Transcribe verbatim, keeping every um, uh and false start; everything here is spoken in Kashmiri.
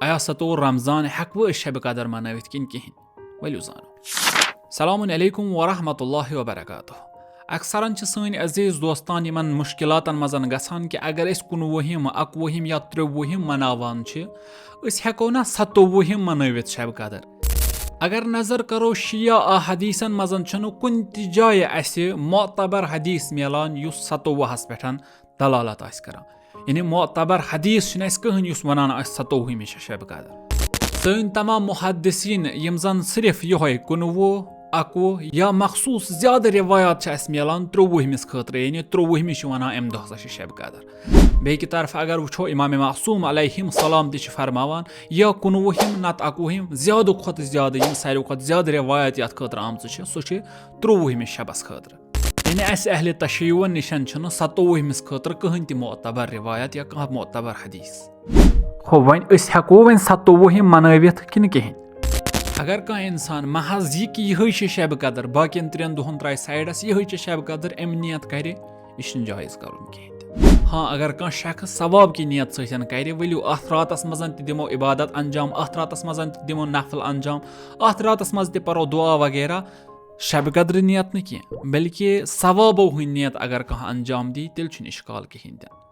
آیا ستووُہ رمضان ہٮ۪کہٕ بہٕ أسۍ شبِ قدر منٲوِتھ کِنہٕ کِہیٖنۍ؟ ؤلِو زانو۔ السلام علیکم ورحمۃ اللہ وبرکاتہ۔ اکثرن چھِ سٲنۍ عزیٖز دوستان یِمن مُشکِلاتن منٛز گژھان کہِ اگر أسۍ کُنوُہِم، اکوُہِم یا ترٛوُہِم مناوان چھِ، أسۍ ہٮ۪کو نا ستووُہِم منٲوِتھ شبِ قدر؟ اگر نظر کرو شیعہ احادیثن منٛز، چھُنہٕ کُنہِ تہِ جایہِ اسہِ معتبر حدیث میلان یُس ستووُہس پٮ۪ٹھ دلالت آسہِ کران۔ یعنی معتبر حدیث چھُنہٕ اسہِ کٕہٕنۍ یُس ونان آسہِ ستووُہمہِ چھِ شبِ قدر۔ سٲنۍ تمام محدثین یِم زن صرف یِہوٚے کُنوُہ، اکوُہ یا مخصوص زیادٕ روایات چھِ اسہِ میلان ترٛووُہمِس خٲطرٕ، یعنی ترٛووُہمہِ چھِ ونان امہِ دۄہ ہسا چھِ شبِ قدر۔ بیٚیہِ کہِ طرفہٕ اگر وٕچھو، امام معصوم علیہم السلام تہِ چھِ فرماوان یا کُنوُہِم نتہٕ اکوُہِم، زیادٕ کھۄتہٕ زیادٕ یِم ساروی کھۄتہٕ زیادٕ روایت یتھ خٲطرٕ آمژٕ چھِ، سُہ چھِ ترٛووُہمِس شبس خٲطرٕ۔ یعنی اسہِ اہلِ تشیعون نِشن چھُنہٕ ستووُہمِس خٲطرٕ کٕہٕنۍ تہِ معتبر روایت یا کانٛہہ معتبر حدیث۔ ہو، وۄنۍ أسۍ ہٮ۪کو وۄنۍ ستووُہِم منٲوِتھ کِنہٕ کِہیٖنۍ؟ اگر کانٛہہ انسان محض یہِ کہِ یِہوٚے چھِ شبِ قدر، باقین ترٛٮ۪ن دۄہن ترٛایہِ سایڈس، یِہوٚے چھِ شبِ قدر، اَمہِ نیت کرِ، یہِ چھُنہٕ جٲیز کرُن کِہیٖنۍ تہِ۔ ہاں، اگر کانٛہہ شخص ثواب کہِ نیت سۭتۍ کرِ، ؤلِو اتھ راتس منٛز تہِ دِمو عبادت انجام، اتھ راتس منٛز تہِ دِمو نفل انجام، اتھ راتس منٛز تہِ پرو دعا وغیرہ، شبِ قدرِ نیت نہٕ کینٛہہ، بلکہِ ثوابو ہٕنٛدۍ نیت اگر کانٛہہ انجام دی، تیٚلہِ چھُنہٕ اشکال کِہیٖنۍ تہِ۔